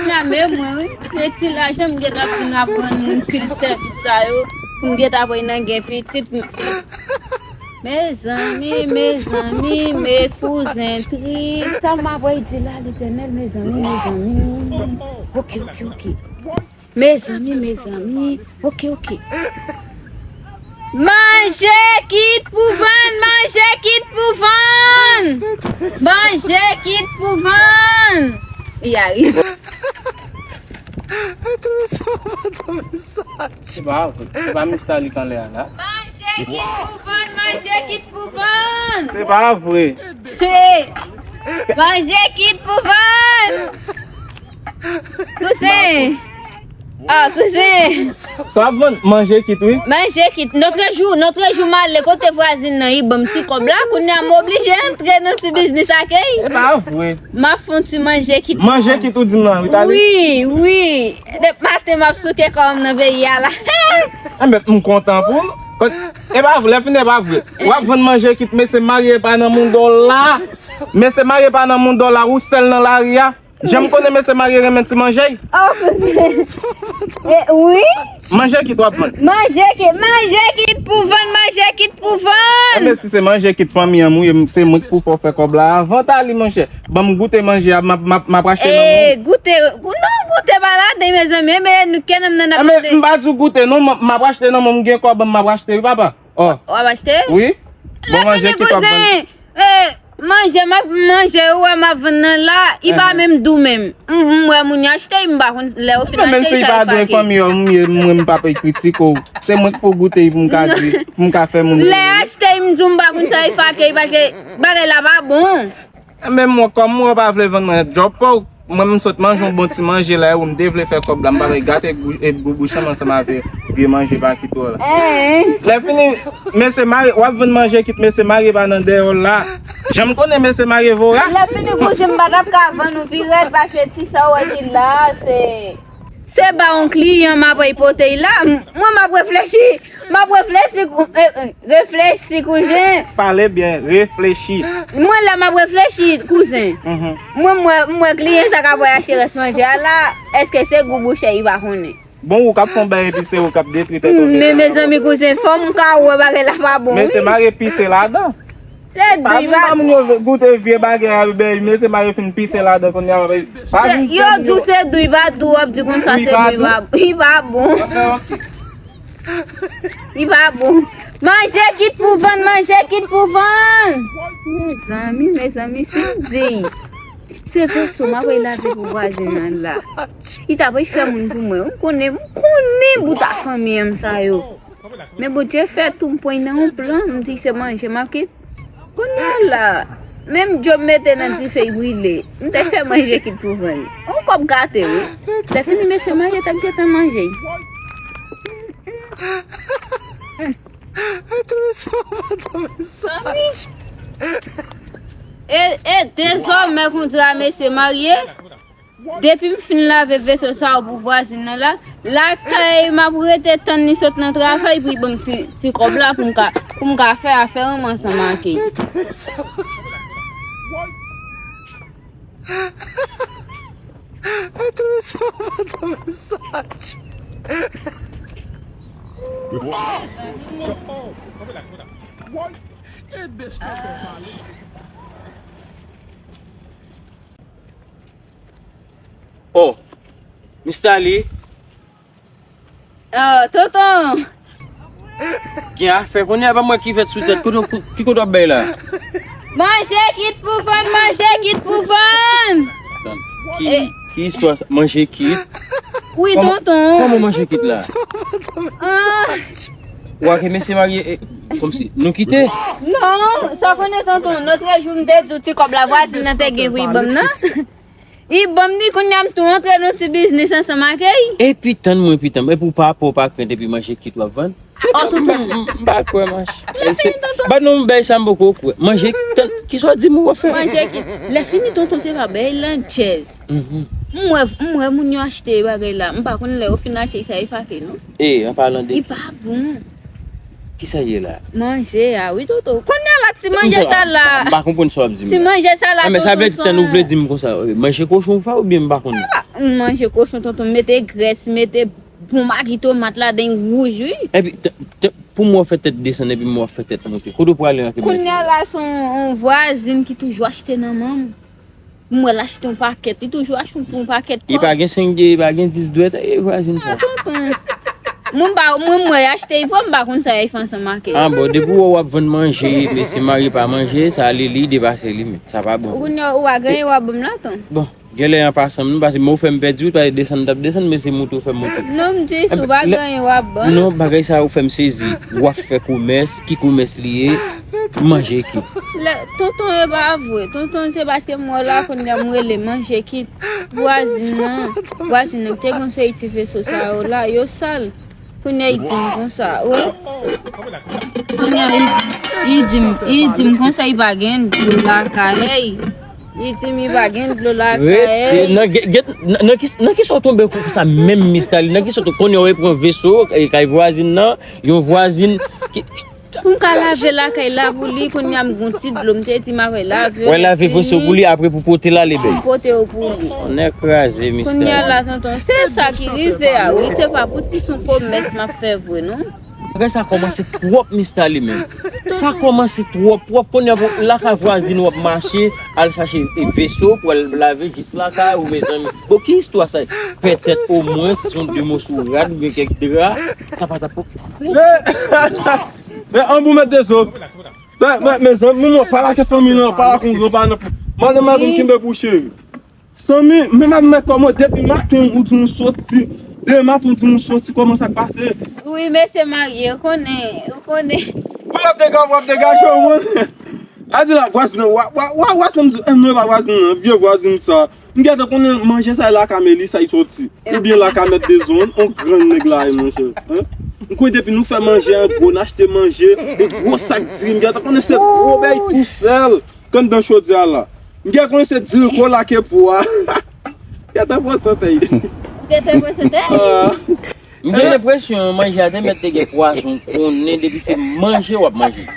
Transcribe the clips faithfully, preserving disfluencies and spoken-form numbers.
Nan men mwen, wi. Men ti lajan m gentan ap vin ap rann moun pil sèvis sa yo. Pou m gentan ap nan gen pitit. Mezanmi, mezanmi, men kouzen trik. Sa m ap di la, Letènèl, mezanmi, mezanmi. Oke, oke, oke. Mezanmi, mezanmi. Oke, oke. Manje kit pou vann, manje kit pou vann. Manje kit pou vann. Li arive. Se pa vre. Se pa Mista li k anlè a la. Manje kit pou vann, manje kit pou vann. Se pa vre. Hey! Manje kit pou vann. Kouzen. Ah, kouzen. Sa ap vann manje kit, wi. Manje kit. Notrejou, notrejou m ale kote vwazin nan, li ban m ti kòb la. Kounye a m oblije antre nan ti biznis akèy. E pa vre. M ap fè yon ti manje kit. Manje kit ou di m nan, wi, Tali? Wi, wi. Depi maten m ap souke kò m nan peyi a la. Enben, m kontan pou ou. Kon-, e pa vre, lè fini, e pa vre. W ap vann manje kit, mesye marye pa nan moun dò la. Mesye marye pa nan moun dò la, ou sèl nan lari a. Jan m konnen mesye marye renmen ti manje. Oh, kouzen. E, wi. Manje kit w ap vann. Manje kit, manje kit pou vann, manje kit pou vann. Enben, si se manje kit fanmi an m ye, se mwen ki pou fè w fè kòb la avan Tali, monchè. Ban m goute manje a, m ap, m ap, m ap achte nan men w. E, goute, non, goute pa ladan, mezanmi. Enben, nou, kè nan m nan ap achte. Enben, m pa di w goute, non, m, m ap achte nan men w, m gen kòb, m ap achte, wi, papa. Oh. W ap achte? Wi. Bon, manje kit w ap vann. E, manje m ap manje, ou wè m ap vann nan la, li pa menm dou menm. M, m wè moun yo achte, m pa konn lè yo fin achte, sa yo fake. Menm si li pa dou, fanmi yo, m ye, m wè m pa pe kritike w. Se mwen ki pou goute pou m ka di, pou m ka fè moun. Lè achte, m di w m pa konn sa yo fake, paske bagay la pa bon. Menm mwen, kòm mwen pa vle vann mwen, djòb pa w. Mwen, m sot manje yon bon ti manje la, e ou m te vle fè kòb la, m pa vle gate gou-, e gou bouch an ansanm avè vye manje pa kit ou la. Lè fini, mesye marye, w ap vann manje kit, mesye marye pa nan dèyè w la. Jan m konnen mesye marye voras. Lè fini, kouzen, m pa t ap ka vann ou pi rèd, paske ti sa w wè ki la, se, se ba yon kliyan m ap pote l la. M, mwen, m ap reflechi. M ap reflechi, kou-, e, e, reflechi, kouzen. Pale byen, reflechi. Mwen, lè m ap reflechi, kouzen. Mhm. Mwen, m wè, m wè kliyan sa k ap voye achte rès manje a la, èske se gou bouch li pa konnen? Bon, ou k ap fè yon bagay epi se ou k ap detwi tèt ou. Men, mezanmi, kouzen, fò m ka wè bagay la pa bon, wi. Men se mare pise ladan. Se dou, pa vin ba moun yo goute vye bagay a, bebe, mesye mare fin pise ladan kounye a, pa vin. Yo di w se dou, li pa dou, w ap di konsa se dou, li pa, li pa bon. Li pa bon. Manje kit pou vann, manje kit pou vann. Mezanmi, mezanmi, si m di. Se vèso m ap lave pou vwazin nan la. Li ta pral fè moun pou mwen. M konnen, m konnen bout a fanmi an sa yo. Men Bondye fè tou m pran nan yon plan, m di se manje m ap kit. Kounye a la, menm dlo m mete nan dife, l brile. M te fè manje kit pou vann. Yon kòb gate, wi. Lè fini, mesye marye t ap gentan manje. Zanmi. E, e dezòmè, kounye a, mesye marye. Depi m fin lave veso sa yo pou vwazin nan la, lakay m ap rete tann li sot nan travay pou l ban m ti, ti kòb la pou m ka, pou m ka fè afè m ansanm ak li. Oh, Mista Lee. Ah, tonton. Gen afè kounye a, pa mwen ki vèt sou tèt. Kote, ki kote w ap bay la? Manje kit pou vann, manje kit pou vann. Ki, ki istwa sa? Manje kit? Wi, tonton. Kòman manje kit la? Ah. Ou wè ke mesye marye, e, kòmsi nou kite? Non, sa konnen tonton, lòt jou m te di w ti kòb la vwazin nan te gen pou li ban m nan. Li ban m li, kounye a m tou antre nan ti biznis ansanm ak li. Epi tann mwen, epi tann mwen, epi w pa pè, w pa krent, epi manje kit w ap vann? Oh, tonton. M, m, m pa kwè, mach. Lè fini, tonton. Ban nou bay sa m poko kwè. Manje, tann, kisa w di m ou ap fè? Manje kit. Lè fini, tonton, se pa bay lan chèz. Mhm. M wè, m wè moun yo achte bagay la. M pa konn lè yo fin achte sa, yo fake, non? E, an palan de... Li pa bon. Kisa ye la? Manje a, wi, tonton. Kounye a la, ti manje sa la. M pa konprann sa w ap di m la. Ti manje sa la, tonton. Ah, men sa vle di, tann ou vle di m konsa, manje kochon ou fè oubyen m pa konn? Ah, m manje kochon, tonton, m mete grès, m mete bon magi tomat ladan, l wouj, wi. Epi, t-, t-, pou mwen w fè tèt desann, epi mwen w ap fè tèt monte. Kote w prale nan ke manje? Kounye a la, se yon, yon vwazin ki toujou achte nan men m. M wè l achte yon pakèt, li toujou achte yon, yon pakèt kòb. Li pa gen senk, li pa gen dis dwèt, e vwazin sa. Ah, tonton. Mwen pa, mwen, mwen achte, li vre, m pa konn sa y fè ansanm ak li. Ah, bon, depi w wè w ap vann manje, mesye marye pa manje, sa li, li depase limit, sa pa bon. Kounye a, ou a genyen w ap ban m la, tonton. Bon, genlè an pasan, m, paske mwen ou fè m pèdi, wi, paske desann m t ap desann, mesye monte ou fè m monte. Non, m di, si w pa genyen w ap ban. Non, bagay sa ou fè m sezi. W ap fè komès, ki komès li ye? Manje ki? Lè, tonton, e pa vre. Tonton, se paske m wè la kounye a m rele manje ki vwazin nan. Vwazin nan te gon seri ti veso sa yo la, yo sal. Kounye a li di m konsa, wi. Kounye a li, li di m, li di m konsa li pa gen dlo lakay. Li di m li pa gen dlo lakay. Nan, gen, gen, nan, nan ki, nan ki sa w tonbe kou sa menm, Mista Li? Nan ki sa w tonbe? Kounye a w pran veso, e, kay vwazin nan, yon vwazin ki, Pou m ka lave lakay la pou li, kounye a m gon ti dlo, m te di m ap lave. W al lave veso pou li, apre pou pote l ale bay. Pou pote yo pou li. Tonnè kraze, Mista Li. Kounye a la, tonton, se sa ki rive a, wi, se pa pou ti son komès m ap fè vre, non. Bagay sa kòmanse twòp, Mista Li menm. Sa kòmanse twòp, twòp. Kounye a pou lakay vwazin w ap mache, al chache, e, veso pou al lave jis lakay ou, mezanmi. Bon, ki istwa sa? Pètèt omwen, si se yon de moso rad oubyen kèk dra, sa pa t ap Men, men, an bon mèt de zo. Men, men, mezanmi, mwen pa lage fanmi nan, pa lage yon gran pa nan. Madanm, madanm, kenbe pou cheri. Sanmi, men madanm, men kòman depi maten ou di nou soti, de maten ou di nou soti, kòman sa k pase? Wi, mesye marye, ou konnen, ou konnen. Ou ap dega-, w ap degaje w, mwen. A di la, vwazin nan, wa, wa, wa, vwazin nan, m di, eh, non, e pa vwazin nan, vye vwazin sa. M gentan konnen manje sa lakay Melisa y soti. Oubyen lakay mèt de zòn, on grann nèg la ye, monchè. Hein? M kwè depi nou fè manje an gwo, n achte manje, e gwo sak diri, m gentan konnen se gwo bèy tousèl k anndan chodyè a la. M gentan konnen se diri kola ke po a. Gentan pran santèy. Ou gentan pran santèy? Ah. M gen lenpresyon manje a te mèt te gen pwazon, konnen depi se manje w ap manje.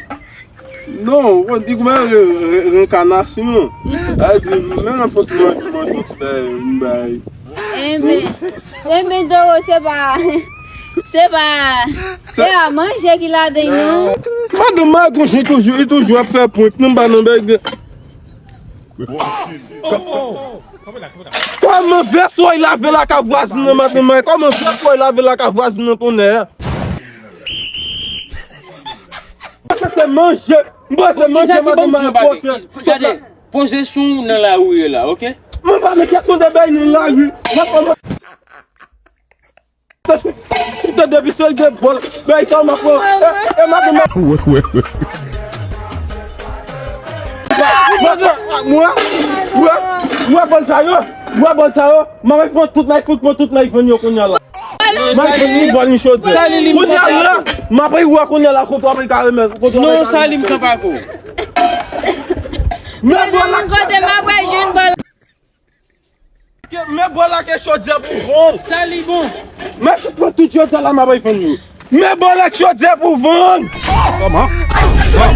Non, ou konn ki kouman re-, re-, renkanasyon. A di, men nan fon ti manje, manje yon ti bay, yon bay. Enben, enben, Doro, se pa, se pa, se pa manje ki ladan, non. Madanm, madanm, li toujou, li toujou ap fè prank, non, ba nan bay. Kòman veso y lave lakay vwazin nan, madanm? Kòman veso y lave lakay vwazin nan, tonnè? Mwen se manje, mwen se manje, madanm, pote. Gade, poze sou nan lari w ye la, oke? Mwen pa nan kesyon de bay nan lari. Mwen kòman Putain, depi se de bòl. Men sa m ap pran. E, e, madanm. Wè, wè, wè. Mwen, mwen, mwen, bòl sa yo. Mwen, bòl sa yo. M ap pran tout may fout, pran tout may vann yo kounye a la. M ap pran ni bòl ni chodyè. Kounye a la, m ap wè kounye a la kote w ap kare men. Non, Salim, kanpe ak ou. Men bòl la. Kote m ap wè youn bòl. Men bòl la ke chodyè pou vann. Sa li bon. Men tout, tout chodyè la m ap vann yo. Men bòl la ke chodyè pou vann. Kòman? Kòman?